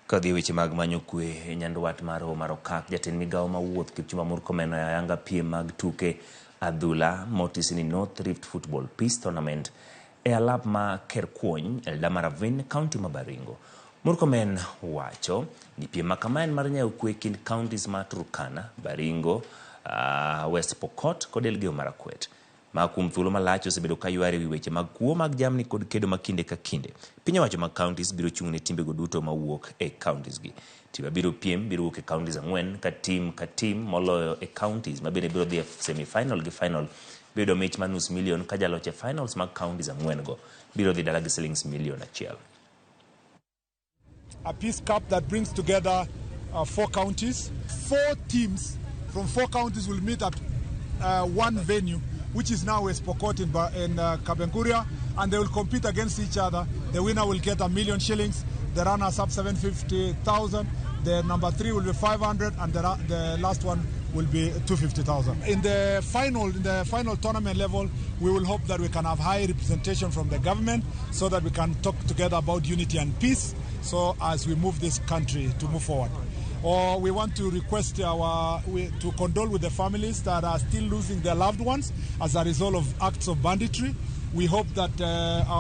Kadhi e weche mag manyo kwe e nyandwat mar Hoho mar Okak, jatend migawo ma wuoth Kipchumba Murkomen oyanga piem mag tuke adhula motisi ni North Rift Football Peace Tournament e alap ma Kerkuony, Eldama Ravine, kaunti ma Baringo. Murkomen wacho ni piem ma kama en mar nyayo kwe kind counties ma Turkana, Baringo, West Pokot kod Elgeyo Marakwet, ma kuom thuolo malach osebedo ka yware ewi weche mag kuo mag jamni kod kedo ma kinde ka kinde. Piny owacho mag counties biro chung' ne timbego duto mawuok e counties gi. Timbe biro piem biro wuok e counties ang'wen ka tim ka tim moloyo e counties ma bende biro dhi e semi-final gi final biro yudo mich mar nus milion ka jaloch e finals mag counties ang'wen go biro dhi dala gi silings milion achiel. A peace cup that brings together four counties. Four teams from four counties will meet at one venue, which is now West Pokot in Kapenguria, and they will compete against each other. The winner will get 1 million shillings, the runners up 750,000, the number three will be 500, and the last one will be 250,000. In the final tournament level, we will hope that we can have high representation from the government so that we can talk together about unity and peace, so as we move this country to move forward. Or we want to request to condole with the families that are still losing their loved ones as a result of acts of banditry. We hope that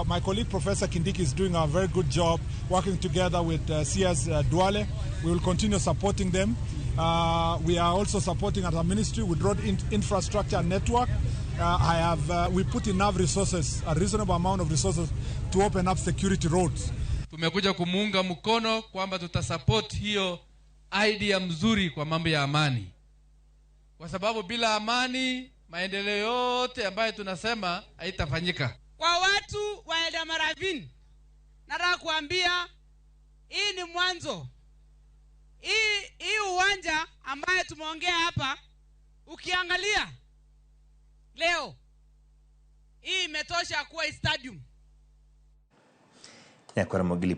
my colleague Professor Kindiki is doing a very good job working together with CS Duale. We will continue supporting them. We are also supporting at our ministry with road infrastructure network. We put enough resources, a reasonable amount of resources to open up security roads. Tumekuja kumuunga mkono kwamba tutasupport hiyo idea mzuri kwa mambo ya amani, kwa sababu bila amani maendeleo yote ambayo tunasema haitafanyika. Kwa watu wa Eldama Ravine, nataka kuambia hii ni mwanzo. Hii uwanja ambaye tumeongea hapa, ukiangalia leo hii imetosha kuwa stadium. Nyakwar Mogili.